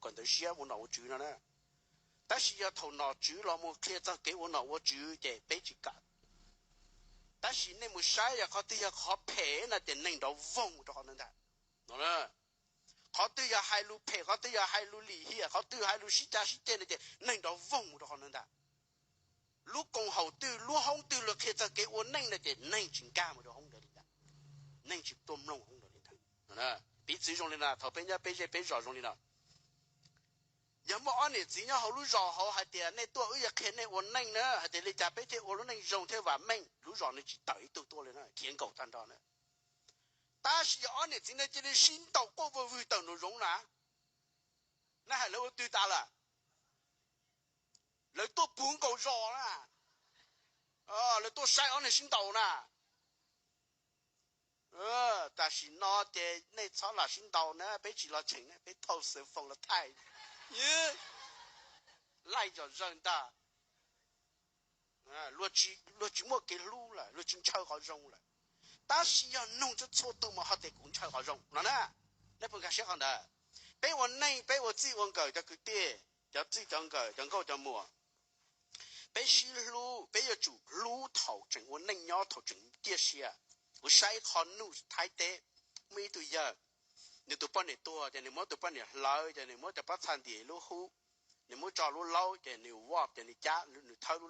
kawm ntawv siab ua nom ua tswv no na. Tab sis yog thaum nom tswv los mus qhia txog kev ua nom ua tswv ces peb tsis kam. Tab sis nej mus saib yog qhov twg yog qhov phem no ces neeg nrov voog mus rau qhov ntawd ntag. Qhov twg yog hais lus phem, qhov twg yog hais lus lim hiam, qhov twg hais lus sib cav sib ceg no ces neeg nrov voog mus rau qhov ntawd ntag. Lub koom haum twg, lub hoob twg luag qhia txog kev ua neej no ces neeg tsis nkag mus rau hoob ntawd li ntag, neeg tsis tuaj mloog hoob ntawd li ntag. Piv txwv zoo li no, thaum peb nyob peb zej peb zos zoo li no, yog muaj ob niam txiv nyob hauv lub zos hauv hais tias nej tuaj wb yuav qhia nej ua neej na, hais tias li cas peb thiaj ua lub neej zoo thiaj vam meej, lub zos nws tsis tawm ib tug tuaj li na, khiav nkaum tag nrho na. Tab sis yog ob niam txiv no cia li sib ntaus quaj vwg vwg tawm nraum zoov na, nej hais lawv ua twg tas lawm? Lawv tuaj puv nkaus zos na, lawv tuaj saib ob niag sib ntaus na. Tam sim no ces nej txhob lam sib ntaus na, peb tsis los cheem na, peb thauj xwm foos los thaij. Laij zom zaws ntag. Luag tsis muaj kev hlub lawm, luag tsis ntshaw qhov zoo lawm. Tab sis yog nug txhua txhua tus mas ho tias kuv ntshaw qhov zoo no na. Nej puas nkag siab qhov ntawd? Peb ua neej, peb ua txij ua nkawm cov kwv tij, cov txij cov nkawm, cov nkauj cov muam, peb sib hlub, peb yuav tsum hlub thaum tseem ua neej nyob, thaum tseem ciaj sia. Kuv saib qho nuj Thaib teb, muaj ib tug yawg, nws tus poj niam tuag ces nws muab tus poj niam hlawv, ces nws muab cov pob txha ntim lub hub, nws muab tso lub laub, ces nws vaj, ces nws cab, nws thawb lub